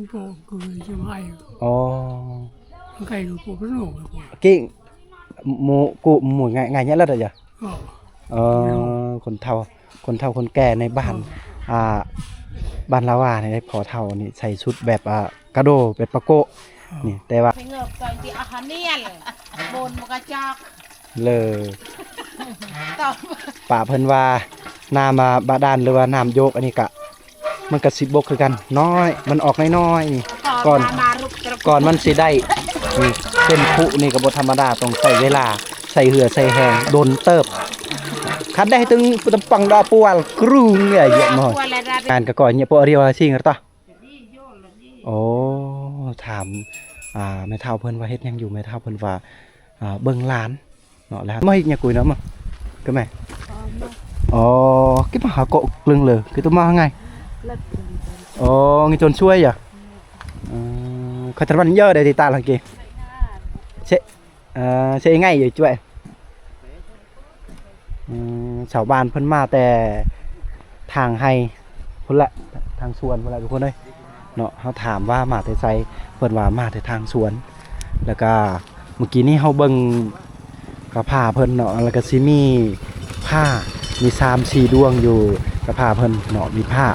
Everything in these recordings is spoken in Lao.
ໂປະຄືຈະໄໝ້ ອໍ ໄກ່ກໍໂປະເປັນໂອກ ເກງ ໝູ ກູ ໝູ ງ່າຍ ງ່າຍຍະລະດະຍະ ເອີ ເອີ ຄົນເຖົ້າ ຄົນເຖົ້າຄົນແກ່ໃນບ້ານ ເອີ ອ່າ ບ້ານລາວານີ້ ພໍ່ເຖົ້ານີ້ໃສ່ຊຸດແບບ ອ່າ ກະໂດ ແບບປະໂກະ ເອີ ນີ້ ແຕ່ວ່າ ເລີ ປ້າເພິ່ນວ່ານ້ຳ ອ່າ ບາດານ ຫຼືວ່ານ້ຳໂຢກ ອັນນີ້ກະ ມັນກະຊິບົກຄືກັນ ນ້ອຍ ມັນອອກນ້ອຍໆ ນີ້ ກ່ອນ ກ່ອນມັນຊິໄດ້ ນີ້ ເສັ້ນຄຸນີ້ກະບໍ່ທຳມະດາ ຕ້ອງໃຊ້ເວລາ ໃຊ້ເຫື່ອໃຊ້ແຮງດົນເຕີບ ຄັນໄດ້ຕຶງຕຳປັງດາປວລກຣູງເຍອະໆ ນ້ອຍ ງານກະກ່ອຍເຍ ໂປະອາຣິວາຊິງກະຕະ ໂອ້ ຖາມ ອ່າ ແມ່ເຖົ້າເພິ່ນວ່າເຮັດຫຍັງຢູ່ ແມ່ເຖົ້າເພິ່ນວ່າ ອ່າ ເບິ່ງຫຼານເນາະ ແລ້ວມາເຮັດຫຍັງກຸຍເນາະ ມາ ກະແມ່ ອໍ ເກັບມາຫາເກາະເລິງເລີ ຄືຕົວມາຫາໄງ ອໍ ງີຈົນຊ່ວຍຢະ ເອີ ເຂົາຈະມັນເຢີໄດ້ຕິຕາລະກີ ເຊ ເອີ ເຊໄງຢູ່ຈວຍ ອືມ ຊາວບ້ານເພິ່ນມາແຕ່ທາງໄຮ່ພຸ້ນແຫຼະ ທາງສວນພຸ້ນແຫຼະທຸກຄົນເອີຍເນາະ ເຮົາຖາມວ່າມາແຕ່ໃສ ເພິ່ນວ່າມາແຕ່ທາງສວນ ແລ້ວກະມື້ກີ້ນີ້ເຮົາເບິ່ງກະຜາເພິ່ນເນາະ ແລ້ວກະຊິມີຜ້າ ມີສາມສີ່ດວງຢູ່ກະຜາເພິ່ນເນາະ ມີຜ້າ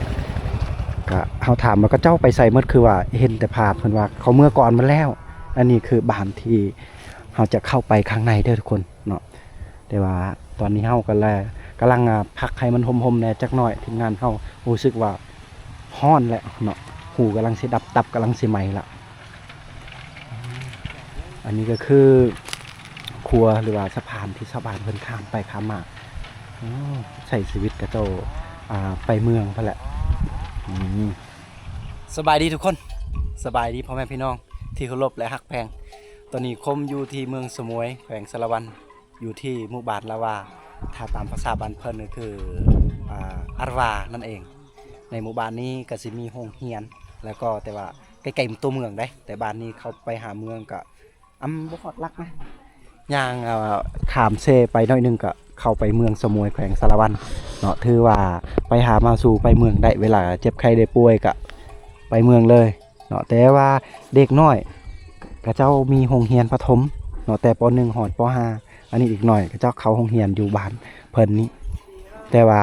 ກະເຮົາຖາມວ່າເຂົາເຈົ້າໄປໃສໝົດ ຄືວ່າເຫັນແຕ່ຜາ ເພິ່ນວ່າເຂົາເມືອກ່ອນໝົດແລ້ວ ອັນນີ້ຄືບ້ານທີ່ ເຮົາຈະເຂົ້າໄປຂ້າງໃນເດີທຸກຄົນເນາະ ແຕ່ວ່າຕອນນີ້ເຮົາກະແລ ກຳລັງ ອ່າ ພັກໃຫ້ມັນຮົ່ມໆແດ່ຈັກໜ້ອຍ ທີມງານເຮົາຮູ້ສຶກວ່າຮ້ອນແລ້ວເນາະ ຫູກຳລັງຊິດັບ ຕັບກຳລັງຊິໄໝ້ລະ ອັນນີ້ກະຄືຂົວ ຫຼືວ່າສະພານທີ່ຊາວບ້ານເພິ່ນຂ້າມໄປຂ້າມມາ ໂອ້ ໃຊ້ຊີວິດຂະເຈົ້າ ອ່າ ໄປເມືອງພຸ້ນແຫຼະ ອືມ ສະບາຍດີທຸກຄົນ ສະບາຍດີພໍ່ແມ່ພີ່ນ້ອງທີ່ເຄົາລົບ ແລະ ຮັກແພງ ຕອນນີ້ຄົມຢູ່ທີ່ເມືອງສະໝວຍ ແຂວງສາລະວັນ ຢູ່ທີ່ໝູ່ບ້ານລາວາ ຖ້າຕາມພາສາບ້ານເພິ່ນກໍຄື ອ່າ ອາລະວານັ້ນເອງ ໃນໝູ່ບ້ານນີ້ກໍຊິມີໂຮງຮຽນ ແລ້ວກໍ ແຕ່ວ່າໃກ້ໆຕົວເມືອງເດ້ ແຕ່ບ້ານນີ້ເຂົ້າໄປຫາເມືອງກໍ ອຳ ບໍ່ຮອດຫຼັກນະ ຍ່າງ ເອີ ຂ້າມເຊໄປໜ້ອຍໜຶ່ງກໍເຂົ້າໄປເມືອງສະໝວຍ ແຂວງສາລະວັນເນາະ ຖືວ່າໄປຫາມາສູ່ໄປເມືອງໄດ້ ເວລາເຈັບໄຂ້ໄດ້ປ່ວຍກໍໄປເມືອງເລີຍເນາະ ແຕ່ວ່າເດັກນ້ອຍຂະເຈົ້າມີໂຮງຮຽນປະຖົມເນາະ ແຕ່ ປໍໜຶ່ງ ຮອດ ປໍຫ້າ ອັນນີ້ເດັກນ້ອຍຂະເຈົ້າເຂົ້າໂຮງຮຽນຢູ່ບ້ານເພິ່ນນີ້ ແຕ່ວ່າ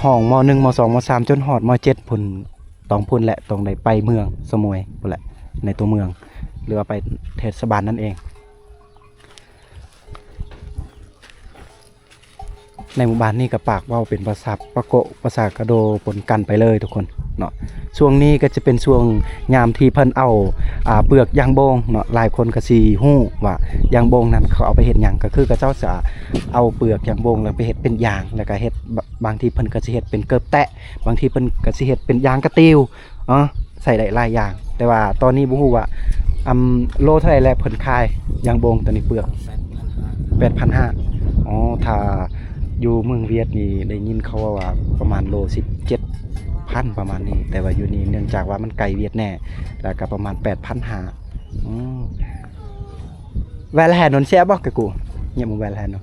ຫ້ອງ ມໍໜຶ່ງ ມໍສອງ ມໍສາມ ຈົນຮອດ ມໍເຈັດ ພຸ້ນ ຕ້ອງພຸ້ນແຫຼະ ຕ້ອງໄດ້ໄປເມືອງສະໝວຍພຸ້ນແຫຼະ ໃນຕົວເມືອງ ຫຼືວ່າໄປເທດສະບານນັ້ນເອງ. ໃນໝູ່ບ້ານນີ້ກໍປາກເວົ້າເປັນພາສາປະໂກະ ພາສາກະໂດປົນກັນໄປເລີຍທຸກຄົນເນາະ. ຊ່ວງນີ້ກໍຈະເປັນຊ່ວງຍາມທີ່ເພິ່ນເອົາ ອ່າ ເປືອກຢາງໂບງເນາະ. ຫຼາຍຄົນກໍຊິຮູ້ວ່າຢາງໂບງນັ້ນເຂົາເອົາໄປເຮັດຫຍັງ ກໍຄືເຂົາເຈົ້າຈະເອົາເປືອກຢາງໂບງແລ້ວໄປເຮັດເປັນຢາງ ແລ້ວກໍເຮັດ ບ- ບາງທີເພິ່ນກໍຊິເຮັດເປັນເກີບແຕະ ບາງທີເພິ່ນກໍຊິເຮັດເປັນຢາງກະຕິວ ເນາະ ໃຊ້ໄດ້ຫຼາຍຢ່າງ. ແຕ່ວ່າຕອນນີ້ບໍ່ຮູ້ວ່າ ອຳ ໂລເທົ່າໃດແລ້ວເພິ່ນຂາຍຢາງໂບງຕົວນີ້ເປືອກ ແປດພັນຫ້າ ອໍ ຖ້າຢູ່ເມືອງຫວຽດນີ້ໄດ້ຍິນເຂົາເວົ້າວ່າປະມານໂລສິບເຈັດພັນປະມານນີ້ ແຕ່ວ່າຢູ່ນີ້ເນື່ອງຈາກວ່າມັນໃກ້ຫວຽດແນ່ ແລ້ວກໍປະມານແປດພັນຫ້າ ອືມ Hvad er det her nu? Ser jeg bak, Ko? Jeg må være her nå.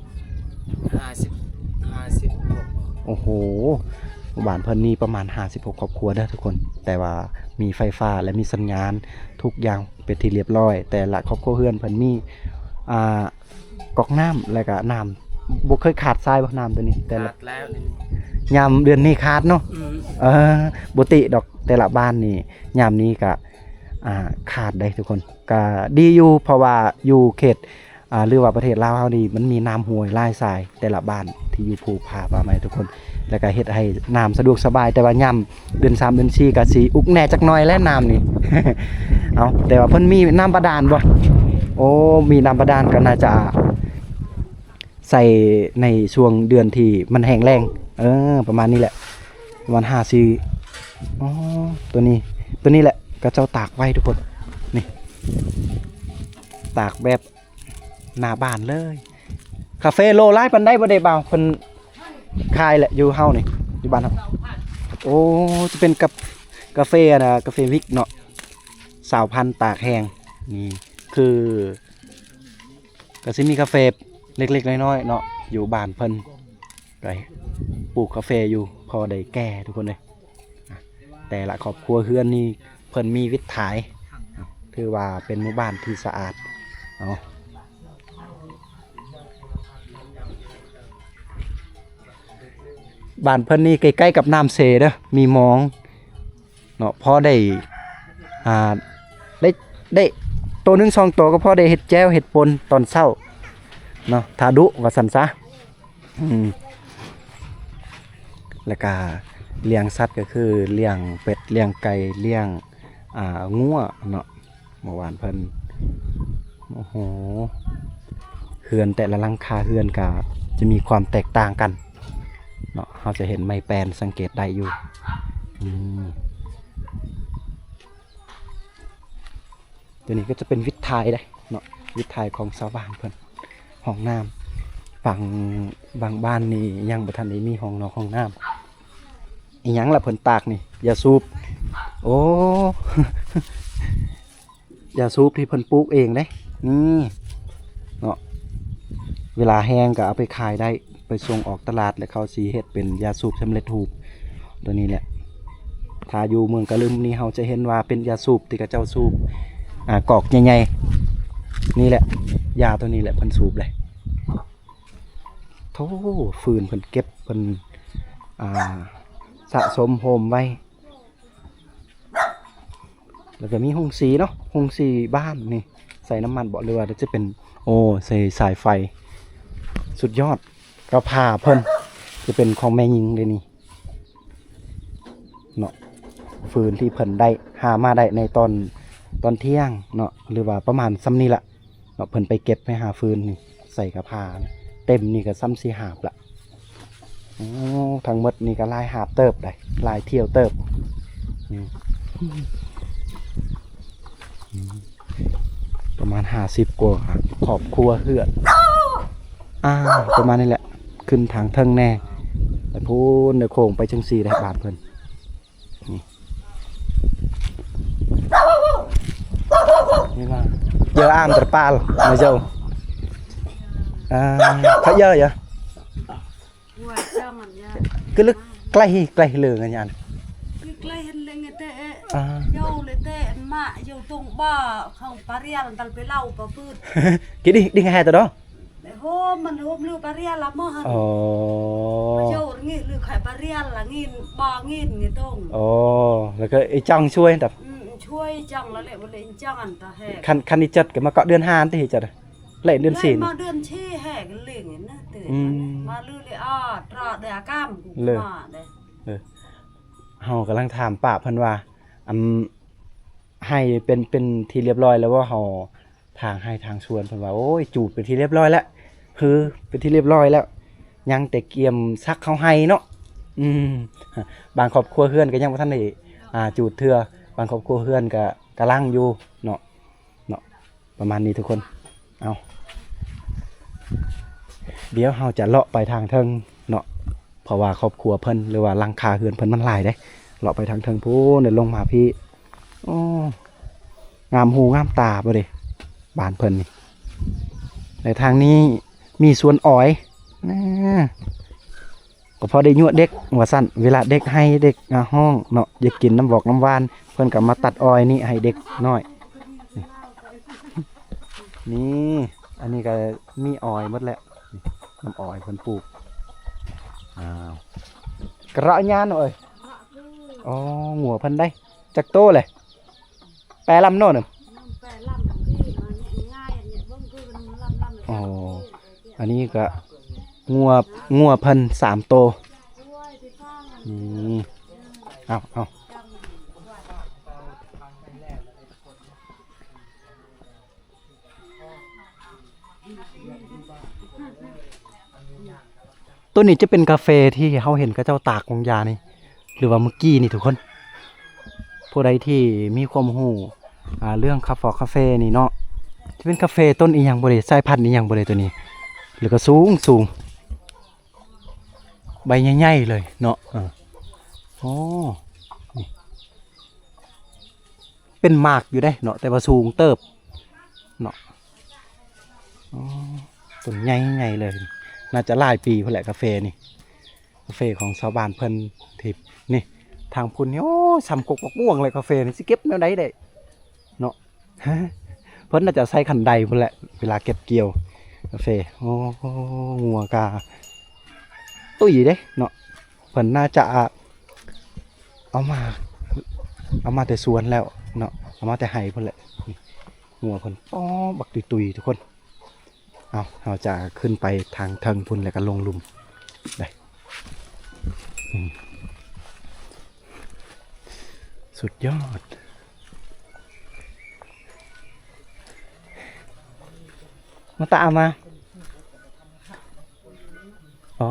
ຫ້າສິບ ຫ້າສິບຫົກ ໂອ້ໂຫ ບ້ານເພິ່ນມີປະມານຫ້າສິບຫົກຄອບຄົວເດີທຸກຄົນ ແຕ່ວ່າມີໄຟຟ້າ ແລະ ມີສັນຍານ ທຸກຢ່າງເປັນທີ່ລຽບຮ້ອຍ. ແຕ່ລະຄອບຄົວເຮືອນເພິ່ນມີ ອ່າ ກອກນ້ຳ ແລ້ວກະນ້ຳ ບໍ່ເຄີຍຂາດສາຍບໍ່ ນ້ຳຕົວນີ້? ແຕ່ລະ ຂາດແລ້ວນີ້ ຍາມເດືອນນີ້ຂາດເນາະ ອືມ ເອີ ບໍ່ຕິດອກ ແຕ່ລະບ້ານນີ້ ຍາມນີ້ກະ ອ່າ ຂາດເດ້ທຸກຄົນ ກະດີຢູ່ ເພາະວ່າຢູ່ເຂດ ອ່າ ຫຼືວ່າປະເທດລາວເຮົານີ້ ມັນມີນ້ຳຫ້ວຍຫຼາຍສາຍ ແຕ່ລະບ້ານທີ່ຢູ່ພູຜາປ່າໄມ້ທຸກຄົນ ແລ້ວກະເຮັດໃຫ້ນ້ຳສະດວກສະບາຍ. ແຕ່ວ່າຍາມເດືອນສາມເດືອນສີ່ກະຊິອຸກແນ່ຈັກໜ້ອຍແຫຼະນ້ຳນີ້ ເອົາ ແຕ່ວ່າເພິ່ນມີນ້ຳບາດານບໍ່? ໂອ້ ມີນ້ຳບາດານກໍໜ້າຈະໃສ່ໃນຊ່ວງເດືອນທີ່ມັນແຫ້ງແລ້ງ ເອີ ປະມານນີ້ແຫຼະ ປະມານຫ້າສີ່ ອໍ ຕົວນີ້ ຕົວນີ້ແຫຼະ ເຂົາເຈົ້າຕາກໄວ້ທຸກຄົນ ນີ້ ຕາກແບບ ໜ້າບ້ານເລີຍ. ກາເຟໂລຫຼາຍປານໃດບໍ່ໄດ້ບ່າວ? ເພິ່ນຂາຍແຫຼະ ຢູ່ເຮົານີ້ ຢູ່ບ້ານເຮົາ ໂອ້ ຈະເປັນກາ ກາເຟ ອັນນະ ກາເຟວິກເນາະ ຊາວພັນ ຕາກແຫ້ງ. ນີ້ຄື ກະຊິມີກາເຟເລັກໆນ້ອຍໆເນາະ ຢູ່ບ້ານເພິ່ນ ໄດ້ປູກກາເຟຢູ່ ພໍໄດ້ແກ່ທຸກຄົນເອີຍ. ແຕ່ລະຄອບຄົວເຮືອນນີ້ ເພິ່ນມີວິດຖ່າຍ ຖືວ່າເປັນໝູ່ບ້ານທີ່ສະອາດ. ເອົາ ບ້ານເພິ່ນນີ້ໃກ້ໆກັບນ້ຳເຊເດີ ມີມອງເນາະ ພໍໄດ້ ອ່າ ໄດ້ ໄດ້ໂຕໜຶ່ງສອງໂຕ ກໍພໍໄດ້ເຮັດແຈ່ວເຮັດປົ່ນຕອນເຊົ້າເນາະ ຖ້າດຸວ່າຊັ້ນຊະ. ອືມ ແລ້ວກະລ້ຽງສັດກໍຄືລ້ຽງເປັດ ລ້ຽງໄກ່ ລ້ຽງ ອ່າ ງົວເນາະ ໝູ່ບ້ານເພິ່ນ. ໂອ້ໂຫ ເຮືອນແຕ່ລະຫຼັງຄາເຮືອນກະຈະມີຄວາມແຕກຕ່າງກັນເນາະ ເຮົາຈະເຫັນໄມ້ແປ້ນ ສັງເກດໄດ້ຢູ່. ອືມ ຕົວນີ້ກໍຈະເປັນວິດຖ່າຍເດ້ເນາະ ວິດຖ່າຍຂອງຊາວບ້ານເພິ່ນ. ຫ້ອງນ້ຳ ບາງ ບາງບ້ານນີ້ຍັງບໍ່ທັນໄດ້ມີຫ້ອງນອກຫ້ອງນ້ຳ. ອີຫຍັງລະເພິ່ນຕາກນີ້? ຢາສູບ. ໂອ້ ຢາສູບທີ່ເພິ່ນປູກເອງເດ້ ນີ້ເນາະ ເວລາແຫ້ງກໍເອົາໄປຂາຍໄດ້ ໄປສົ່ງອອກຕະຫຼາດ ແລ້ວເຂົາຊິເຮັດເປັນຢາສູບສຳເລັດຮູບ. ຕົວນີ້ແຫຼະ ຖ້າຢູ່ເມືອງກະລຶມນີ້ ເຮົາຈະເຫັນວ່າເປັນຢາສູບທີ່ເຂົາເຈົ້າສູບ ອາ ກອກໃຫຍ່ໆ ນີ້ແຫຼະ ຢາຕົວນີ້ແຫຼະເພິ່ນສູບເລີຍ. ໂທ້ ຟືນເພິ່ນເກັບ ເພິ່ນ ອ່າ ສະສົມໂຮມໄວ້. ແລ້ວກໍມີໂຮງສີເນາະ ໂຮງສີບ້ານນີ້ ໃສ່ນ້ຳມັນເບາະ ຫຼືວ່າຈະເປັນ ໂອ້ ໃສ່ສາຍໄຟ ສຸດຍອດ. ກະພ້າເພິ່ນຈະເປັນຂອງແມ່ຍິງເດ້ນີ້ເນາະ ຟືນທີ່ເພິ່ນໄດ້ ຫາມາໄດ້ໃນຕອນ ຕອນທ່ຽງເນາະ ຫຼືວ່າປະມານຊ່ຳນີ້ລະ ເນາະ ເພິ່ນໄປເກັບໄປຫາຟືນນີ້ ໃສ່ກະພ້າເຕັມນີ້ກໍຊ່ຳສີ່ຫາບລະ. ໂອ້ ທັງໝົດນີ້ກໍຫຼາຍຫາບເຕີບໄດ໋ ຫຼາຍຖ້ຽວເຕີບ. ອືມ ອືມ ປະມານຫ້າສິບກວ່າຄອບຄົວເຮືອນ ອ່າ ປະມານນີ້ແຫຼະ ຂຶ້ນທາງເທິງແດ່ ແຕ່ພຸ້ນເດີ ໂຄ້ງໄປຈັ່ງຊີ້ແຫຼະ ບ້ານເພິ່ນ. ນີ້ Giờ ăn terpal mà dầu. À, phải giờ vậy? Cứ lứt clay, clay lửa nghe nhàn. Cứ clay hình lên người ta. À. Dầu lửa ta, mà dầu tông ba, không parial, tal pelau, pa put. Cái đi, đi ngay hai tao đó. ໂຮມ ມັນໂຮມລືປາຣຽລລະເມີຫັ້ນ. ອໍ ມາໂຍງີດລືໄຂປາຣຽລລະງີດບໍ່ງີດງີດຕົງ. ອໍ ແລ້ວກໍອີຈັງຊ່ວຍຕະ ອືມ ຊ່ວຍຈັງລະເລະບໍ່ເລະຈັງອັນຕະແຮ. ຄັນ ຄັນອີຈັດກໍມາເກາະເດືອນຫ້າຕິ ຈັດເລະເດືອນສີ່ ມາເດືອນສີ່ແຮກເລະນະ. ອືມ ມາລືເລະອາຕຣາເດອາກາມມາເດ. ເອີ ເຮົາກຳລັງຖາມປ້າເພິ່ນວ່າ ອັນ ໄຮ່ເປັນ ເປັນທີ່ລຽບຮ້ອຍແລ້ວບໍ່ ເຮົາ ທາງໄຮ່ທາງສວນ ເພິ່ນວ່າ ໂອ້ຍ ຈູດເປັນທີ່ລຽບຮ້ອຍແລ້ວ ຄືເປັນທີ່ລຽບຮ້ອຍແລ້ວ ຍັງແຕ່ກຽມສັກເຂົ້າໄຮ່ເນາະ. ອືມ ບາງຄອບຄົວເຮືອນກໍຍັງບໍ່ທັນໄດ້ ອ່າ ຈູດເທື່ອ ບາງຄອບຄົວເຮືອນກໍກຳລັງຢູ່ເນາະ ເນາະ ປະມານນີ້ທຸກຄົນ. ເອົາ ດຽວເຮົາຈະເລາະໄປທາງເທິງເນາະ ເພາະວ່າຄອບຄົວເພິ່ນ ຫຼືວ່າຫຼັງຄາເຮືອນເພິ່ນມັນຫຼາຍເດ້. ເລາະໄປທາງເທິງພຸ້ນ ແລ້ວລົງມາພີ້. ໂອ້ ງາມຫູງາມຕາບໍ່ເດ ບ້ານເພິ່ນນີ້. ແລະທາງນີ້ມີສວນອອຍນະ ກໍພໍໄດ້ຍົວະເດັກວ່າຊັ້ນ ເວລາເດັກໄຫ້ເດັກ ອາ ຮ້ອງເນາະ ຢາກກິນນ້ຳວອກນ້ຳຫວານ ເພິ່ນກໍມາຕັດອອຍນີ້ໃຫ້ເດັກນ້ອຍ. ນີ້ ອັນນີ້ກໍມີອອຍໝົດແຫຼະ ນ້ຳອອຍເພິ່ນປູກ. ອ້າວ ກະເລາະຍານເອີຍ. ອໍ ງົວເພິ່ນໄດ້ຈັກໂຕແຫຼະ? ແປລຳໂນນ. ອໍ ອັນນີ້ກໍງົວ ງົວເພິ່ນສາມໂຕ. ອືມ ເອົາ ເອົາ. ໂຕນີ້ຈະເປັນກາເຟທີ່ເຮົາເຫັນເຂົາເຈົ້າຕາກວາງຢານີ້ ຫຼືວ່າມື້ກີ້ນີ້ທຸກຄົນ. ຜູ້ໃດທີ່ມີຄວາມຮູ້ ອ່າ ເລື່ອງຄາຟອກກາເຟນີ້ເນາະ ຈະເປັນກາເຟຕົ້ນອີ່ຫຍັງບໍ່ເດ ສາຍພັນອີ່ຫຍັງບໍ່ເດໂຕນີ້ ແລ້ວກໍສູງໆ ໃບໃຫຍ່ໆເລີຍເນາະ. ເອີ ໂອ້ ນີ້ ເປັນໝາກຢູ່ເດ້ເນາະ ແຕ່ວ່າສູງເຕີບເນາະ. ອໍ ຕົ້ນໃຫຍ່ໆເລີຍ ໜ້າຈະຫຼາຍປີພຸ້ນແຫຼະກາເຟນີ້ ກາເຟຂອງຊາວບ້ານເພິ່ນທີ່ນີ້ ທາງພຸ້ນນີ້ ໂອ້ ສ່ຳກົກບັກມ່ວງເລີຍ ກາເຟນີ້ ຊິເກັບແນວໃດໄດ້ເນາະ. ເພິ່ນໜ້າຈະໃຊ້ຄັນໄດພຸ້ນແຫຼະ ເວລາເກັບກ່ຽວກາເຟ. ໂອ້ ງົວກະຕຸ້ຍເດ້ເນາະ. ເພິ່ນໜ້າຈະເອົາມາ ເອົາມາແຕ່ສວນແລ້ວເນາະ ເອົາມາແຕ່ໄຮ່ພຸ້ນແຫຼະ. ນີ້ ງົວເພິ່ນ ອໍ ບັກຕຸ້ຍໆ ທຸກຄົນ. ເອົາ ເຮົາຈະຂຶ້ນໄປທາງເທິງພຸ້ນ ແລ້ວກໍລົງລຸ່ມໄດ້. ອືມ ສຸດຍອດ. ມາຕາມາ. ອໍ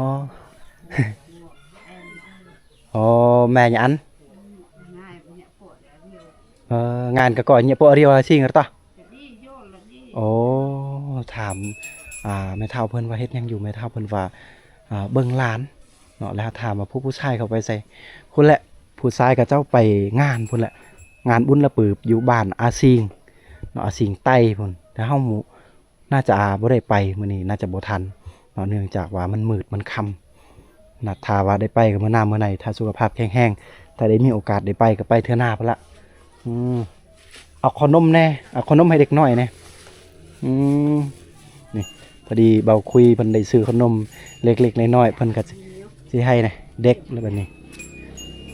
ອໍ ແມ່ຫຍັງອັນ? ເອີ ງານກະກໍເຍາະປະອຽວຊິງຕະ. ໂອ້ ຖາມ ອ່າ ແມ່ເຖົ້າເພິ່ນວ່າເຮັດຫຍັງຢູ່ ແມ່ເຖົ້າເພິ່ນວ່າ ອ່າ ເບິ່ງຫຼານເນາະ. ແລ້ວຖາມວ່າຜູ້ ຜູ້ຊາຍເຂົາໄປໃສ? ພຸ້ນແຫຼະ ຜູ້ຊາຍເຂົາເຈົ້າໄປງານພຸ້ນແຫຼະ ງານບຸນລະປືບຢູ່ບ້ານອາຊິງເນາະ ອາຊິງໃຕ້ພຸ້ນ. ແຕ່ເຮົາ ໜ້າຈະບໍ່ໄດ້ໄປ ມື້ນີ້ໜ້າຈະບໍ່ທັນເນາະ ເນື່ອງຈາກວ່າມັນມືດມັນຄ່ຳນະ. ຖ້າວ່າໄດ້ໄປກໍມື້ໜ້າມື້ໃນ ຖ້າສຸຂະພາບແຂງແຮງ ຖ້າໄດ້ມີໂອກາດໄດ້ໄປກໍໄປເທື່ອໜ້າພຸ້ນລະ. ອືມ ເອົາເຂົ້າໜົມແດ່ ເອົາເຂົ້າໜົມໃຫ້ເດັກນ້ອຍແດ່. ອືມ ນີ້ ພໍດີເບົາຄຸຍເພິ່ນໄດ້ຊື້ເຂົ້າໜົມເລັກໆນ້ອຍໆ ເພິ່ນກໍຊິໃຫ້ແດ່ເດັກແລ້ວບັດນີ້.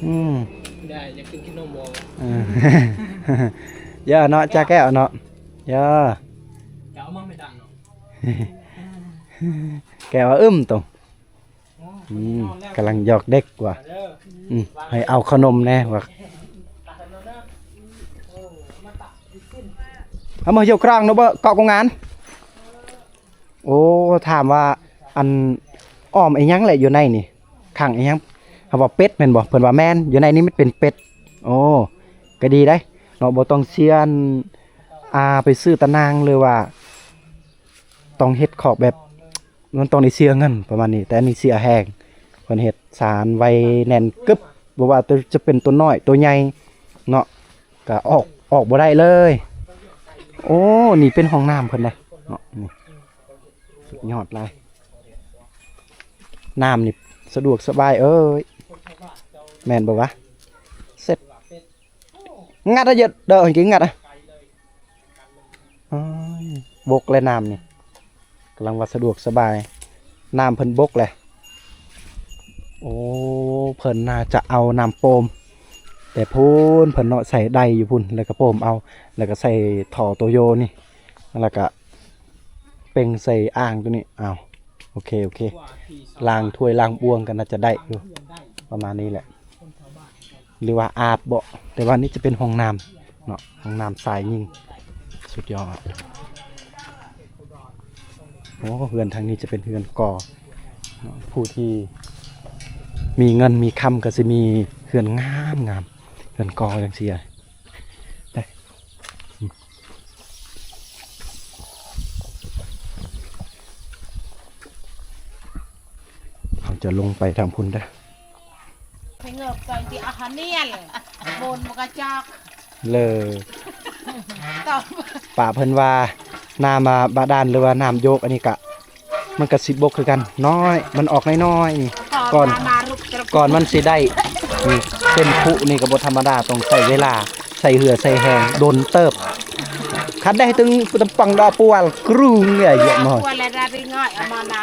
ອືມ ໄດ້ ຢາກກິນເຂົ້າໜົມບໍ່? ເອີ ຢ່າເນາະ ຈາແກ້ວເນາະ. ຢ່າ ຈະເອົາມາແມ່ນດັງເນາະ. ແກວ່າອຶ້ມຕົງ. ອືມ ກຳລັງຫຍອກເດັກວ່າ ອືມ ໃຫ້ເອົາເຂົ້າໜົມແດ່ວ່າ. ເອົາມາຢົກກາງເນາະ ເກາະກົງງານ. ໂອ້ ຖາມວ່າ ອັນ ອ້ອມອີຫຍັງແຫຼະຢູ່ໃນນີ້ ຂັງອີຫຍັງ? ເຮົາວ່າເປັດແມ່ນບໍ່? ເພິ່ນວ່າແມ່ນ ຢູ່ໃນນີ້ມັນເປັນເປັດ. ໂອ້ ກໍດີໄດ໋ເນາະ ບໍ່ຕ້ອງເສຍ ອ່າ ໄປຊື້ຕາໜ່າງ ຫຼືວ່າຕ້ອງເຮັດຄອກແບບ ມັນຕ້ອງໄດ້ເສຍເງິນປະມານນີ້. ແຕ່ອັນນີ້ເສຍແຮງ ເພິ່ນເຮັດສານໄວ້ແໜ້ນກຶບ ບໍ່ວ່າຈະເປັນຕົວນ້ອຍຕົວໃຫຍ່ເນາະ ກະອອກ ອອກບໍ່ໄດ້ເລີຍ. ໂອ້ ນີ້ເປັນຫ້ອງນ້ຳເພິ່ນເດ້ເນາະ. ນີ້ ສຸດຍອດຫຼາຍ ນ້ຳນີ້ສະດວກສະບາຍເອີຍ. ແມ່ນບໍ່ວະ? ເສັດ ງັດອະ ເຢີດເດີ ກິນງັດອະ. ໂອ້ຍ ບົກແລະນ້ຳນີ້ ກຳລັງວ່າສະດວກສະບາຍ ນ້ຳເພິ່ນບົກແຫຼະ. ໂອ້ ເພິ່ນໜ້າຈະເອົານ້ຳໂປມແຕ່ພຸ້ນເພິ່ນເນາະ ໃສ່ໄດຢູ່ພຸ້ນ ແລ້ວກໍໂປມເອົາ ແລ້ວກໍໃສ່ທໍ່ໂຕໂຍນີ້ ແລ້ວກໍເປັ່ງໃສ່ອ່າງໂຕນີ້. ອ້າວ ໂອເຄ ໂອເຄ ລ້າງຖ້ວຍລ້າງບ່ວງກໍໜ້າຈະໄດ້ຢູ່ ປະມານນີ້ແຫຼະ ຫຼືວ່າອາບເບາະ. ແຕ່ວ່ານີ້ຈະເປັນຫ້ອງນ້ຳເນາະ ຫ້ອງນ້ຳຊາຍຍິງ. ສຸດຍອດ. ໂອ້ ເຮືອນທາງນີ້ຈະເປັນເຮືອນກໍ່ເນາະ ຜູ້ທີ່ມີເງິນມີຄຳກໍຊິມີເຮືອນງາມໆ ເຮືອນກໍ່ຈັ່ງຊີ້. ໄປ ເຮົາຈະລົງໄປທາງພຸ້ນເດີ້. ໄປເງີບໃສ່ທີ່ອາຫານເນຍ ໂບນມັນກະຈອກ ເລີ ຕອບ ປ້າເພິ່ນວ່າ ນ້ຳ ອ່າ ບາດານ ຫຼືວ່ານ້ຳໂຢກ ອັນນີ້ກະ ມັນກະຊິບົກຄືກັນ ນ້ອຍ ມັນອອກນ້ອຍໆ ນີ້ ກ່ອນ ກ່ອນມັນຊິໄດ້ ນີ້ ເປັນຄຸນີ້ກໍບໍ່ທຳມະດາ ຕ້ອງໃຊ້ເວລາ ໃຊ້ເຫື່ອໃຊ້ແຮງດົນເຕີບ. ຄັນໄດ້ຕຶງປະປັງດາປວາລກຣູງເນຍ ເຍາະມາ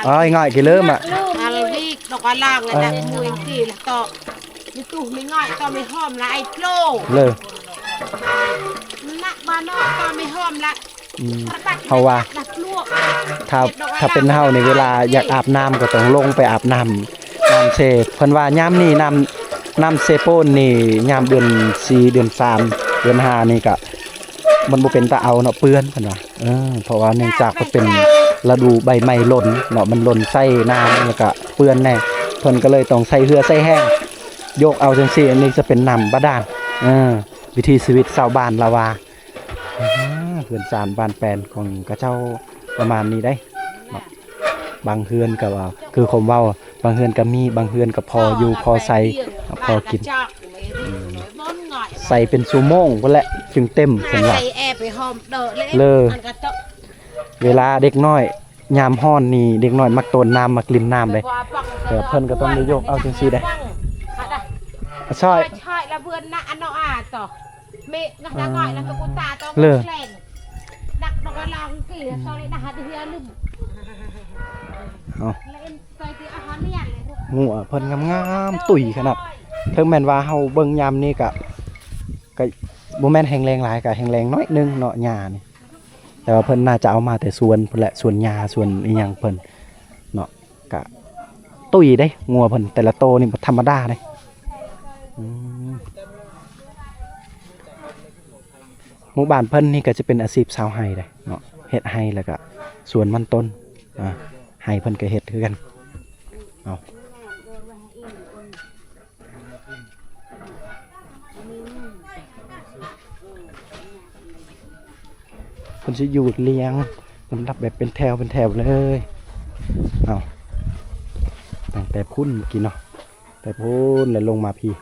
ອາຍງ່າຍກິເລີມະ ອາລະວີກ ດອກອາລາງ ເອີ ລະມວຍກີລະຕອ ມີຕູ້ມີງ່ອຍ ຕອ ມີຫອມລະ ໄອໂປ ເລີ ນະ ບານອກ ຕອ ມີຫອມລະ ອືມ ເຮົາວ່າ ຖ້າ ຖ້າເປັນເຮົານີ້ ເວລາຢາກອາບນ້ຳກໍຕ້ອງລົງໄປອາບນ້ຳ ນ້ຳເຊ ເພິ່ນວ່າຍາມນີ້ນ້ຳ ນ້ຳເຊໂປນນີ້ ຍາມເດືອນສີ່ ເດືອນສາມ ເດືອນຫ້ານີ້ກະ ມັນບໍ່ເປັນຕາເອົາເນາະ ເປື້ອນ ເພິ່ນວ່າ ເອີ ເພາະວ່າເນື່ອງຈາກມັນເປັນລະດູໃບໄມ້ຫຼົ່ນເນາະ ມັນຫຼົ່ນໃສ່ນ້ຳ ແລ້ວກະເປື້ອນແດ່ ເພິ່ນກໍເລີຍຕ້ອງໃຊ້ເຫື່ອໃຊ້ແຮງ ໂຢກເອົາຈັ່ງຊີ້ ອັນນີ້ຈະເປັນນ້ຳບາດານ ເອີ ວິຖີຊີວິດຊາວບ້ານລາວວ່າ ອາ ເຮືອນຊານບ້ານແປນຂອງເຂົາເຈົ້າປະມານນີ້ເດ້ເນາະ. ບາງເຮືອນກໍວ່າ ຄືຄວາມເວົ້າ ບາງເຮືອນກໍມີ ບາງເຮືອນກໍພໍຢູ່ພໍໃຊ້ ພໍກິນ ອືມ ໃສ່ເປັນຊົ່ວໂມງພຸ້ນແຫຼະ ຈຶ່ງເຕັມ ເພິ່ນວ່າ ເລີ ເວລາເດັກນ້ອຍ ຍາມຮ້ອນນີ້ ເດັກນ້ອຍມັກໂຕນນ້ຳ ມັກຫຼິ້ນນ້ຳເດ້ ແຕ່ເພິ່ນກໍຕ້ອງໄດ້ໂຢກເອົາຈັ່ງຊີ້ເດ້. Soi. Soi, soi la vườn na ano a to. Me ngah da ngoi la ko ta to. Lơ. Kleng. Dak no la ki soi da ha dia lum. ເອົາ ລະເອັນ ງົວເພິ່ນງາມໆ ຕຸ້ຍຂະໜາດ. ເຖິງແມ່ນວ່າເຮົາເບິ່ງຍາມນີ້ກະ ກະບໍ່ແມ່ນແຮງແລ້ງຫຼາຍ ກະແຮງແລ້ງໜ້ອຍໜຶ່ງເນາະ ຫຍ້ານີ້. ແຕ່ວ່າເພິ່ນໜ້າຈະເອົາມາແຕ່ສວນພຸ້ນແຫຼະ ສວນຫຍ້າ ສວນອີ່ຫຍັງເພິ່ນເນາະ. ກະຕຸ້ຍເດ້ ງົວເພິ່ນແຕ່ລະໂຕນີ້ບໍ່ທຳມະດາເດ້. ອືມ ໝູ່ບ້ານເພິ່ນນີ້ກໍຈະເປັນອາຊີບຊາວໄຮ່ເດ້ເນາະ ເຮັດໄຮ່ ແລ້ວກະສວນມັນຕົ້ນ. ອ່າ ໄຮ່ເພິ່ນກໍເຮັດຄືກັນ. ເອົາ ເພິ່ນຊິຢູ່ລຽງລຳດັບແບບເປັນແຖວເປັນແຖວເລີຍ. ເອົາ ຕັ້ງແຕ່ພຸ້ນກີ້ເນາະ ແຕ່ພຸ້ນແລ້ວລົງມາພີ້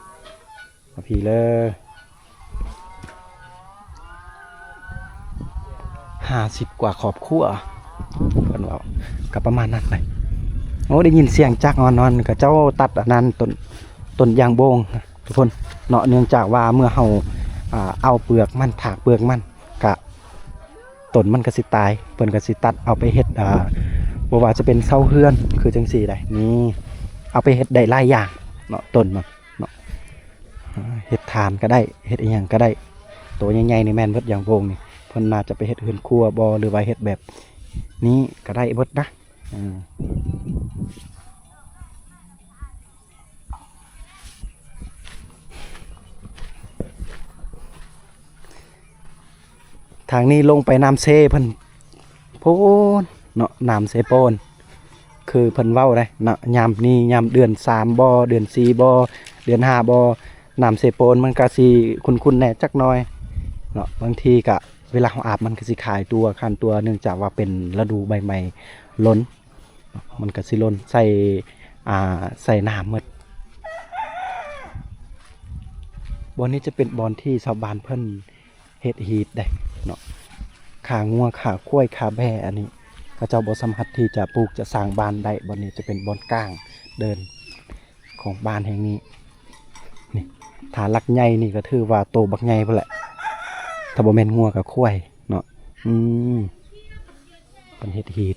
ມາພີ້ເລີຍ. ຫ້າສິບກວ່າຄອບຄົວ ເພິ່ນເວົ້າ ກໍປະມານນັ້ນແຫຼະ. ໂອ້ ໄດ້ຍິນສຽງຈັກອອນໆ ເຂົາເຈົ້າຕັດອັນນັ້ນ ຕົ້ນ ຕົ້ນຢາງໂບງທຸກຄົນເນາະ. ເນື່ອງຈາກວ່າເມື່ອເຮົາ ອ່າ ເອົາເປືອກມັນ ຖາກເປືອກມັນ ກະ ຕົ້ນມັນກໍຊິຕາຍ ເພິ່ນກໍຊິຕັດເອົາໄປເຮັດ ອ່າ ບໍ່ວ່າຈະເປັນເສົາເຮືອນ ຄືຈັ່ງຊີ້ໄດ໋ ນີ້ ເອົາໄປເຮັດໄດ້ຫຼາຍຢ່າງເນາະ ຕົ້ນມັນເນາະ. ເຮັດຖ່ານກໍໄດ້ ເຮັດອີ່ຫຍັງກໍໄດ້. ໂຕໃຫຍ່ໆນີ້ແມ່ນເບິດຢາງໂບງນີ້ ເພິ່ນໜ້າຈະໄປເຮັດເຮືອນຄົວບໍ່ ຫຼືວ່າເຮັດແບບນີ້ກໍໄດ້ເບິດນະ. ເອີ ທາງນີ້ລົງໄປນ້ຳເຊເພິ່ນ ໂພນເນາະ ນ້ຳເຊໂປນ ຄືເພິ່ນເວົ້າໄດ໋ເນາະ. ຍາມນີ້ຍາມເດືອນສາມບໍ່ ເດືອນສີ່ບໍ່ ເດືອນຫ້າບໍ່ ນ້ຳເຊໂປນມັນກະຊິຂຸ້ນໆແດ່ຈັກໜ້ອຍເນາະ. ບາງທີກະເວລາເຮົາອາບມັນກະຊິຄາຍຕົວ ຄັນຕົວ ເນື່ອງຈາກວ່າເປັນລະດູໃບໄມ້ຫຼົ່ນ ມັນກະຊິຫຼົ່ນໃສ່ ອ່າ ໃສ່ນ້ຳໝົດ. ບ່ອນນີ້ຈະເປັນບ່ອນທີ່ຊາວບ້ານເພິ່ນ ເຮັດຮີດໄດ໋ເນາະ ຂ້າງົວ ຂ້າຄວາຍ ຂ້າແບ້. ອັນນີ້ເຂົາເຈົ້າບໍ່ສາມາດທີ່ຈະປູກຈະສ້າງບ້ານໄດ້. ບ່ອນນີ້ຈະເປັນບ່ອນກາງເດີ່ນຂອງບ້ານແຫ່ງນີ້. ນີ້ ຖ້າຫຼັກໃຫຍ່ນີ້ກໍຖືວ່າໂຕບັກໃຫຍ່ພຸ້ນແຫຼະ ຖ້າບໍ່ແມ່ນງົວກໍຄວາຍເນາະ. ອືມ ເພິ່ນເຮັດຮີດ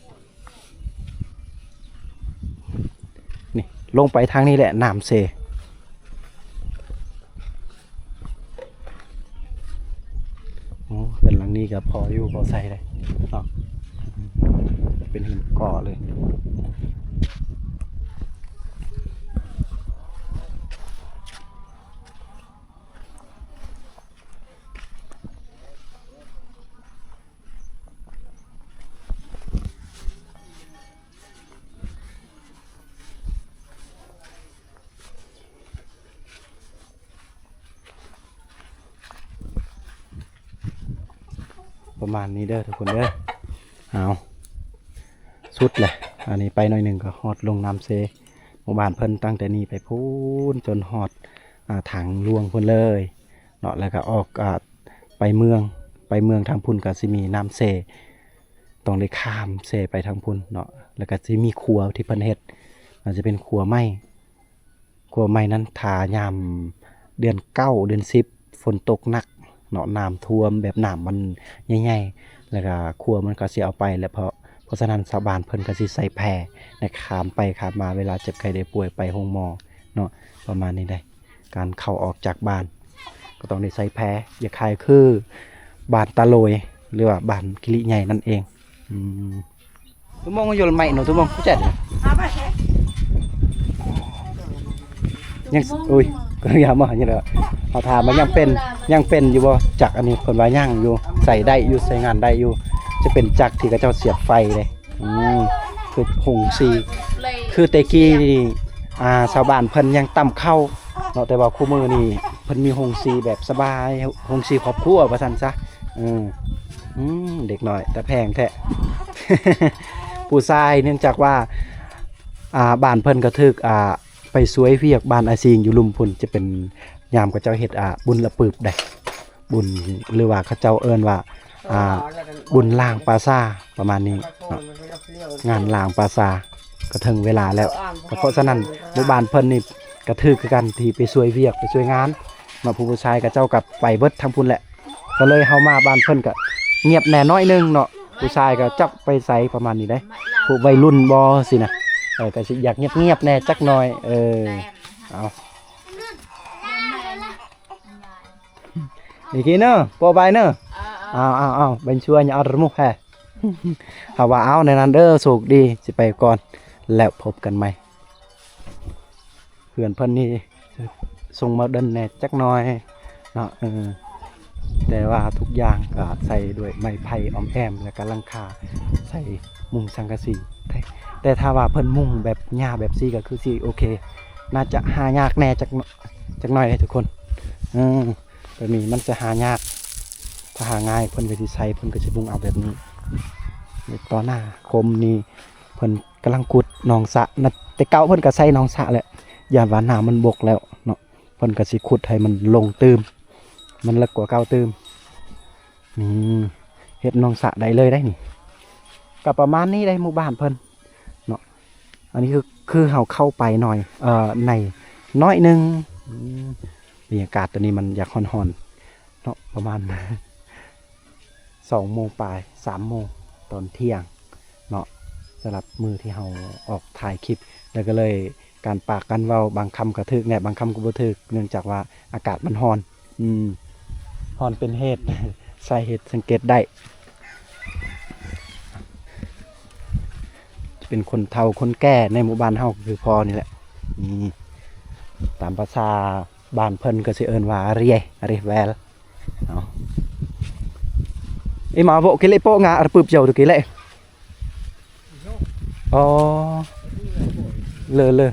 ນີ້ ລົງໄປທາງນີ້ແຫຼະ ນ້ຳເຊ. ໂອ້ ເຮືອນຫຼັງນີ້ກໍພໍຢູ່ພໍໃຊ້ເດ້ເນາະ ເປັນເຮືອນກໍ່ເລີຍ. ປະມານນີ້ເດີທຸກຄົນເດີ. ເອົາ ສຸດແຫຼະ ອັນນີ້ໄປໜ້ອຍໜຶ່ງກໍຮອດລົງນ້ຳເຊ. ໝູ່ບ້ານເພິ່ນຕັ້ງແຕ່ນີ້ໄປພຸ້ນຈົນຮອດ ອ່າ ທາງຫຼວງພຸ້ນເລີຍເນາະ ແລ້ວກໍອອກ ອ່າ ໄປເມືອງ ໄປເມືອງທາງພຸ້ນກໍຊິມີນ້ຳເຊ ຕ້ອງໄດ້ຂ້າມເຊໄປທາງພຸ້ນເນາະ. ແລ້ວກໍຊິມີຂົວທີ່ເພິ່ນເຮັດ ອາດຈະເປັນຂົວໄມ້ ຂົວໄມ້ນັ້ນ ຖ້າຍາມເດືອນເກົ້າ ເດືອນສິບ ຝົນຕົກໜັກເນາະ ນ້ຳຖ້ວມ ແບບນ້ຳມັນໃຫຍ່ໆ ແລ້ວກໍຂົວມັນກໍຊິເອົາໄປແຫຼະ. ເພາະ ເພາະສະນັ້ນຊາວບ້ານເພິ່ນກໍຊິໃຊ້ແພໃນການຂ້າມໄປຂ້າມມາ ເວລາເຈັບໄຂ້ໄດ້ປ່ວຍໄປໂຮງໝໍເນາະ ປະມານນີ້ເດ້. ການເຂົ້າອອກຈາກບ້ານກໍຕ້ອງໄດ້ໃຊ້ແພ ຄ້າຍໆຄືບ້ານຕາໂລຍ ຫຼືວ່າບ້ານກິລິໃຫຍ່ນັ້ນເອງ. ອືມ Tumong yul mai no, tumong kucet. ຍັງ ໂອ້ຍ ກໍຢ່າມານີ້ແຫຼະ ເຮົາຖາມວ່າຍັງເປັນ ຍັງເປັນຢູ່ບໍ່ຈັກ. ອັນນີ້ເພິ່ນວ່າຍັງຢູ່ ໃຊ້ໄດ້ຢູ່ ໃຊ້ງານໄດ້ຢູ່. ຈະເປັນຈັກທີ່ເຂົາເຈົ້າສຽບໄຟເດ້. ອືມ ຄືໂຮງສີ ຄືແຕ່ກີ້ນີ້ ອ່າ ຊາວບ້ານເພິ່ນຍັງຕຳເຂົ້າເນາະ ແຕ່ວ່າຄູ່ມື້ນີ້ເພິ່ນມີໂຮງສີແບບສະບາຍ ໂຮງສີຄອບຄົວວ່າຊັ້ນຊະ. ເອີ ອືມ ເດັກນ້ອຍຕາແພງແທ້ ຜູ້ຊາຍ. ເນື່ອງຈາກວ່າ ອ່າ ບ້ານເພິ່ນກໍຖືກ ອ່າ ໄປຊ່ວຍວຽກບ້ານອາຊິງຢູ່ລຸ່ມພຸ້ນ ຈະເປັນຍາມເຂົາເຈົ້າເຮັດ ອ່າ ບຸນລະປຶບໃດ ບຸນ ຫຼືວ່າເຂົາເຈົ້າເອີ້ນວ່າ ອ່າ ບຸນລ້າງປ່າຊ້າ ປະມານນີ້ເນາະ ງານລ້າງປ່າຊ້າ. ກໍເຖິງເວລາແລ້ວ ກໍເພາະສະນັ້ນໝູ່ບ້ານເພິ່ນນີ້ ກະຖືກຄືກັນ ທີ່ໄປຊ່ວຍວຽກໄປຊ່ວຍງານເນາະ. ຜູ້ ຜູ້ຊາຍເຂົາເຈົ້າກໍໄປເບິດທາງພຸ້ນແຫຼະ ກໍເລີຍເຮົາມາບ້ານເພິ່ນກໍງຽບແດ່ໜ້ອຍໜຶ່ງເນາະ. ຜູ້ຊາຍກໍຈັກໄປໃສປະມານນີ້ເດ້ ພວກໄວລຸ້ນບໍ່ຊີ້ນະ ເອີ ກໍຊິຢາກງຽບໆແດ່ຈັກໜ້ອຍ. ເອີ ເອົາ Iki no, po bai no. ເອົາໆໆ ເປັນຊົ່ວຍາອາດຣະມຸແຮ. ເຮົາວ່າ ເອົາ ໃນນັ້ນເດີ ໂຊກດີ ຊິໄປກ່ອນ ແລ້ວພົບກັນໃໝ່. ເຮືອນເພິ່ນນີ້ຊົງໂມເດີນແດ່ຈັກໜ້ອຍເນາະ ເອີ ແຕ່ວ່າທຸກຢ່າງກໍໃສ່ດ້ວຍໄມ້ໄຜ່ອ້ອມແອ້ມ ແລ້ວກໍຫຼັງຄາໃສ່ມຸງສັງກະສີ. ແຕ່ ແຕ່ຖ້າວ່າເພິ່ນມຸງແບບຫຍ້າແບບຊີ້ກໍຄືຊິໂອເຄ ໜ້າຈະຫາຍາກແດ່ຈັກ ຈັກໜ້ອຍເດ້ທຸກຄົນ ເອີ. ແບບນີ້ມັນຈະຫາຍາກ ຖ້າຫາງ່າຍເພິ່ນກໍຊິໃສ່ ເພິ່ນກໍຊິມຸງເອົາແບບນີ້. ຕໍ່ໜ້າຄົມນີ້ເພິ່ນກຳລັງຂຸດໜອງສະນະ ແຕ່ເກົ່າເພິ່ນກໍໃສ່ໜອງສະແຫຼະ ຢ້ານວ່ານ້ຳມັນບົກແລ້ວເນາະ ເພິ່ນກໍຊິຂຸດໃຫ້ມັນລົງຕື່ມ ມັນເລິກກວ່າເກົ່າຕື່ມ. ນີ້ເຮັດໜອງສະໄດ້ເລີຍໄດ໋ນີ້ ກໍປະມານນີ້ໄດ໋ ໝູ່ບ້ານເພິ່ນເນາະ. ອັນນີ້ຄື ຄືເຮົາເຂົ້າໄປໜ້ອຍ ເອີ ໃນໜ້ອຍໜຶ່ງ. ອືມ ບັນຍາກາດຕອນນີ້ມັນຢາກຮ້ອນໆເນາະ ປະມານສອງໂມງປາຍ ສາມໂມງຕອນທ່ຽງເນາະ ສຳລັບມື້ທີ່ເຮົາອອກຖ່າຍຄລິບ ແລ້ວກໍເລີຍການປາກການເວົ້າ ບາງຄຳກໍຖືກແດ່ ບາງຄຳກໍບໍ່ຖືກ ເນື່ອງຈາກວ່າອາກາດມັນຮ້ອນ. ອືມ ຮ້ອນເປັນເຫດ ສາເຫດສັງເກດໄດ້ ເປັນຄົນເຖົ້າຄົນແກ່ໃນໝູ່ບ້ານເຮົາ ກໍຄືພໍ່ນີ້ແຫຼະ. ນີ້ຕາມພາສາບ້ານເພິ່ນກໍຊິເອີ້ນວ່າ ອາເຣຍ ອາເຣຍແວລ ເອົາ. ອີມາໂວ ເກເລໂປງາ ອາປຶບເຈົ້າ ເກເລ ອໍ ເລີ ເລີ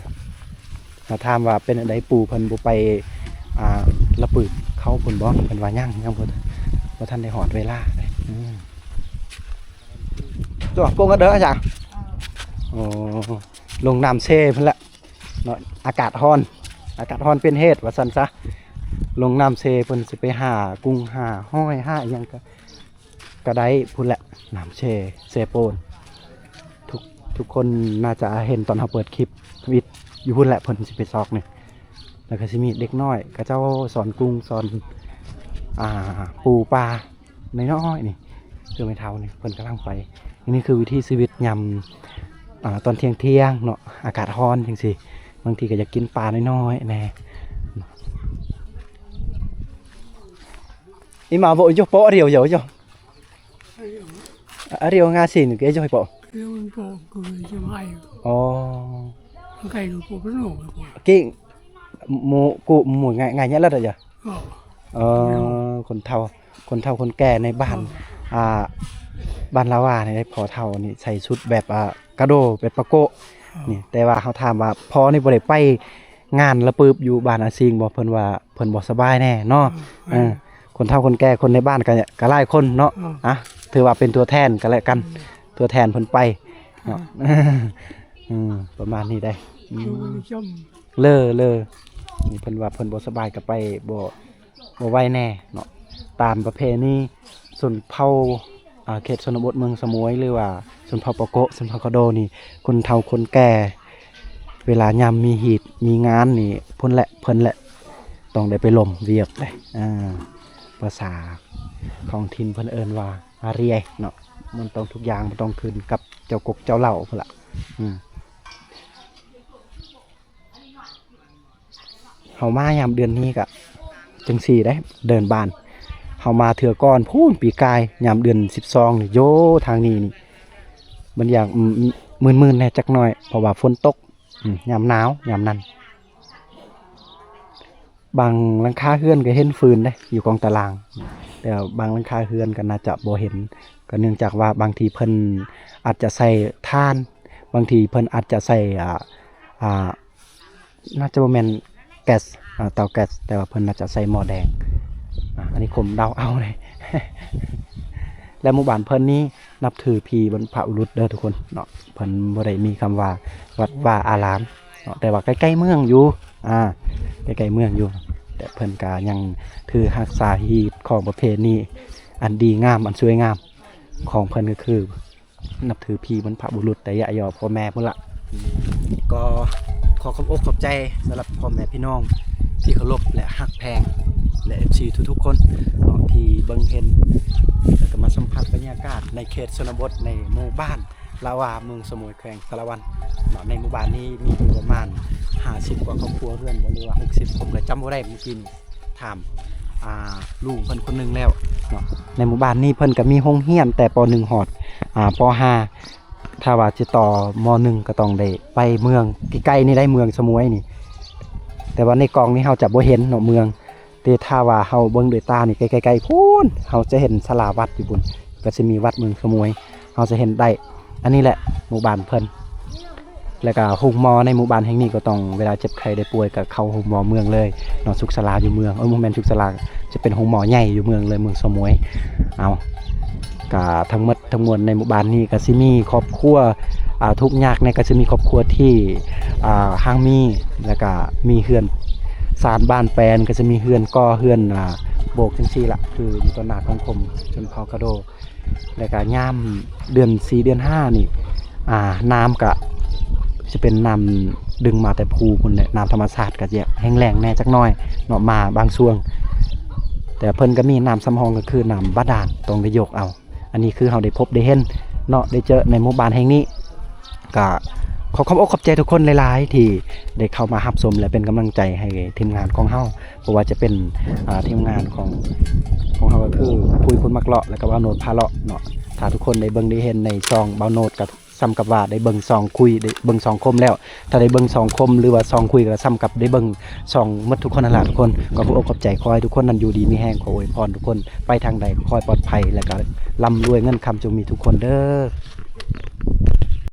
ມາຖາມວ່າເປັນອັນໃດ ປູ່ເພິ່ນບໍ່ໄປ ອ່າ ລະປືບເຂົ້າພຸ້ນບໍ່? ເພິ່ນວ່າຍັງ ຍັງບໍ່ ບໍ່ທັນໄດ້ຮອດເວລາເດ້. ອືມ ຕົວໂປງກະເດີອາຈານ. ອໍ ລົງນ້ຳເຊພຸ້ນລະເນາະ ອາກາດຮ້ອນ ອາກາດຮ້ອນເປັນເຫດວ່າຊັ້ນຊະ. ລົງນ້ຳເຊ ເພິ່ນຊິໄປຫາກຸ້ງ ຫາຫອຍ ຫາອີ່ຫຍັງກະ ກະໄດ້ພຸ້ນແຫຼະ ນ້ຳເຊ ເຊໂປນ. ທຸກ ທຸກຄົນໜ້າຈະເຫັນຕອນເຮົາເປີດຄລິບທຳອິດ ຢູ່ພຸ້ນແຫຼະ ເພິ່ນຊິໄປຊອກນີ້. ແລ້ວກໍຊິມີເດັກນ້ອຍ ເຂົາເຈົ້າສອນກຸ້ງ ສອນ ອ່າ ປູປານ້ອຍໆນີ້ ຄືແມ່ເຖົ້ານີ້ ເພິ່ນກຳລັງໄປ. ອັນນີ້ຄືວິຖີຊີວິດຍາມ ອ່າ ຕອນທ່ຽງໆເນາະ ອາກາດຮ້ອນຈັ່ງຊີ້ ບາງທີກໍຢາກກິນປານ້ອຍໆແດ່. Ima vo ijo po ario yo ijo. Ario ngasi ni ke ijo po. Ario po ko ijo mai. Oh. Kai ko po no po. Ki mo ko mo ngai ngai nya la da ya. ເອີ ຄົນເຖົ້າ ຄົນເຖົ້າຄົນແກ່ໃນບ້ານ ເອີ ອ່າ ບ້ານລາວານີ້ ພໍ່ເຖົ້ານີ້ໃສ່ຊຸດແບບ ອ່າ ກະໂດ ແບບປະໂກະ ເອີ ນີ້ ແຕ່ວ່າເຮົາຖາມວ່າ ພໍ່ນີ້ບໍ່ໄດ້ໄປງານລະປຶບຢູ່ບ້ານອາຊິງບໍ່? ເພິ່ນວ່າເພິ່ນບໍ່ສະບາຍແດ່ເນາະ ເອີ ເອີ ຄົນເຖົ້າຄົນແກ່ຄົນໃນບ້ານກໍ ກໍຫຼາຍຄົນເນາະ ເອີ ອ່ະ ຖືວ່າເປັນຕົວແທນກັນແລະກັນ ເອີ ຕົວແທນເພິ່ນໄປເນາະ ເອີ ເອີ ປະມານນີ້ໄດ໋ ເອີ ເລີ ເລີ ນີ້ເພິ່ນວ່າເພິ່ນບໍ່ສະບາຍກໍໄປບໍ່ ບໍ່ໄຫວແດ່ເນາະ. ຕາມປະເພນີຊົນເຜົ່າ ອ່າ ເຂດຊົນນະບົດເມືອງສະໝວຍ ຫຼືວ່າຊົນເຜົ່າປາໂກະ ຊົນເຜົ່າກະໂດນີ້ ຄົນເຖົ້າຄົນແກ່ ເວລາຍາມມີຮີດມີງານນີ້ ເພິ່ນແຫຼະ ເພິ່ນແຫຼະ ຕ້ອງໄດ້ໄປລົມວຽກເດ້ ອ່າ ພາສາທ້ອງຖິ່ນເພິ່ນເອີ້ນວ່າ ອາເຣຍ ເນາະ. ມັນຕ້ອງທຸກຢ່າງ ມັນຕ້ອງຂຶ້ນກັບເຈົ້າກົກເຈົ້າເຫຼົ່າພຸ້ນລະ ອືມ. ເຮົາມາຍາມເດືອນນີ້ກະຈັ່ງຊີ້ເດ້ ເດີ່ນບານ. ເຮົາມາເທື່ອກ່ອນພຸ້ນ ປີກາຍ ຍາມເດືອນສິບສອງນີ້ ໂຢ ທາງນີ້ນີ້ ມັນຢາກ ອືມ ມື່ນໆແດ່ຈັກໜ້ອຍ ເພາະວ່າຝົນຕົກ ອືມ ຍາມໜາວ ຍາມນັ້ນ. ບາງຫຼັງຄາເຮືອນກໍເຫັນຟືນເດ້ ຢູ່ກອງຕາລາງ ແຕ່ບາງຫຼັງຄາເຮືອນກໍໜ້າຈະບໍ່ເຫັນ ກໍເນື່ອງຈາກວ່າບາງທີເພິ່ນອາດຈະໃສ່ຖ່ານ ບາງທີເພິ່ນອາດຈະໃສ່ ອ່າ ອ່າ ໜ້າຈະບໍ່ແມ່ນແກັສ ອ່າ ເຕົາແກັສ ແຕ່ວ່າເພິ່ນໜ້າຈະໃສ່ໝໍ້ແດງ ອ່າ ອັນນີ້ຄົມເດົາເອົາເດ້. ແລະ ໝູ່ບ້ານເພິ່ນນີ້ນັບຖືຜີບັນພະບຸລຸດເດີທຸກຄົນເນາະ ເພິ່ນບໍ່ໄດ້ມີຄຳວ່າວັດວາອາລາມເນາະ ແຕ່ວ່າໃກ້ໆເມືອງຢູ່ ອ່າ ໃກ້ໆເມືອງຢູ່ ແຕ່ເພິ່ນກະຍັງຖືຮັກສາຮີດຄອງປະເພນີອັນດີງາມ ອັນສວຍງາມຂອງເພິ່ນ ກໍຄື ນັບຖືຜີບັນພະບຸລຸດ ແຕ່ຢະຍໍພໍ່ແມ່ພຸ້ນລະ ກໍ ຂໍຂອບອົກຂອບໃຈສຳລັບພໍ່ແມ່ພີ່ນ້ອງທີ່ເຄົາລົບ ແລະ ຮັກແພງ ແລະ ເອັຟຊີ ທຸກໆຄົນເນາະ ທີ່ເບິ່ງເຫັນ ແລະ ກໍມາສຳຜັດບັນຍາກາດໃນເຂດຊົນນະບົດ ໃນໝູ່ບ້ານລາວາ ເມືອງສະໝວຍ ແຂວງສາລະວັນເນາະ. ໃນໝູ່ບ້ານນີ້ມີຢູ່ປະມານຫ້າສິບກວ່າຄອບຄົວເຮືອນບໍ ຫຼືວ່າຫົກສິບ ຜົມກໍຈຳບໍ່ໄດ້. ມື້ກີ້ນີ້ຖາມ ອ່າ ລຸງເພິ່ນຄົນໜຶ່ງແລ້ວເນາະ. ໃນໝູ່ບ້ານນີ້ເພິ່ນກໍມີໂຮງຮຽນແຕ່ ປໍໜຶ່ງ ຮອດ ອ່າ ປໍຫ້າ ຖ້າວ່າຈະຕໍ່ ມໍໜຶ່ງ ກໍຕ້ອງໄດ້ໄປເມືອງ ໃກ້ໆນີ້ໄດ໋ ເມືອງສະໝວຍນີ້. ແຕ່ວ່າໃນກ້ອງນີ້ເຮົາຈະບໍ່ເຫັນເນາະເມືອງ, ແຕ່ຖ້າວ່າເຮົາເບິ່ງດ້ວຍຕານີ້ ໃກ້ໆ ໃກ້ໆພຸ້ນ ເຮົາຈະເຫັນສາລາວັດຢູ່ພຸ້ນ, ກໍຊິມີວັດເມືອງສະໝວຍ ເຮົາຈະເຫັນໄດ້. ອັນນີ້ແຫຼະໝູ່ບ້ານເພິ່ນ ແລ້ວກໍໂຮງໝໍໃນໝູ່ບ້ານແຫ່ງນີ້ ກໍຕ້ອງເວລາເຈັບໄຂ້ໄດ້ປ່ວຍ ກໍເຂົ້າໂຮງໝໍເມືອງເລີຍເນາະ. ສຸກສາລາຢູ່ເມືອງ ເອີ ບໍ່ແມ່ນສຸກສາລາ ຈະເປັນໂຮງໝໍໃຫຍ່ຢູ່ເມືອງເລີຍ ເມືອງສະໝວຍ. ເອົາ ກະທັງໝົດທັງມວນໃນໝູ່ບ້ານນີ້ກະຊິມີຄອບຄົວ ອ່າ ທຸກຍາກແດ່ ກະຊິມີຄອບຄົວທີ່ ອ່າ ຮັ່ງມີ ແລ້ວກະມີເຮືອນຊານບ້ານແປນ ກະຊິມີເຮືອນກໍ່ເຮືອນ ອ່າ ໂບກຈັ່ງຊີ້ລະ ຄືຢູ່ຕໍ່ໜ້າສັງຄົມຊົນເຜົ່າກະໂດ. ແລ້ວກະຍາມເດືອນສີ່ເດືອນຫ້ານີ້ ອ່າ ນ້ຳກະຊິເປັນນ້ຳດຶງມາແຕ່ພູພຸ້ນແຫຼະ ນ້ຳທຳມະຊາດກະຈະແຫ້ງແລ້ງແດ່ຈັກໜ້ອຍເນາະ ມາບາງຊ່ວງ. ແຕ່ເພິ່ນກະມີນ້ຳສຳຮອງ ກໍຄືນ້ຳບາດານ ຕ້ອງໄດ້ຍົກເອົາ. ອັນນີ້ຄືເຮົາໄດ້ພົບໄດ້ເຫັນເນາະ ໄດ້ເຈີໃນໝູ່ບ້ານແຫ່ງນີ້. ກະຂໍຂອບອົກຂອບໃຈທຸກຄົນຫຼາຍໆ ທີ່ໄດ້ເຂົ້າມາຮັບຊົມ ແລະ ເປັນກຳລັງໃຈໃຫ້ທີມງານຂອງເຮົາ ບໍ່ວ່າຈະເປັນ ອ່າ ທີມງານຂອງ ຂອງເຮົາ ກໍຄື ຜູ້ອີ່ພຸ້ນມັກເລາະ ແລ້ວກໍບ່າວໂນດພາເລາະເນາະ. ຖ້າທຸກຄົນໄດ້ເບິ່ງໄດ້ເຫັນໃນຊ່ອງບ່າວໂນດ ກໍສ່ຳກັບວ່າໄດ້ເບິ່ງຊ່ອງຄຸຍ ໄດ້ເບິ່ງຊ່ອງຄົມແລ້ວ. ຖ້າໄດ້ເບິ່ງຊ່ອງຄົມ ຫຼືວ່າຊ່ອງຄຸຍ ກໍສ່ຳກັບໄດ້ເບິ່ງຊ່ອງໝົດທຸກຄົນຫັ້ນລະທຸກຄົນ. ກໍຂໍອົກຂອບໃຈ ຂໍໃຫ້ທຸກຄົນນັ້ນຢູ່ດີມີແຮງ, ຂໍອວຍພອນທຸກຄົນໄປທາງໃດກໍຂໍໃຫ້ປອດໄພ ແລ້ວກໍລ່ຳລວຍເງິນຄຳຈົ່ງມີທຸກຄົນເດີ້.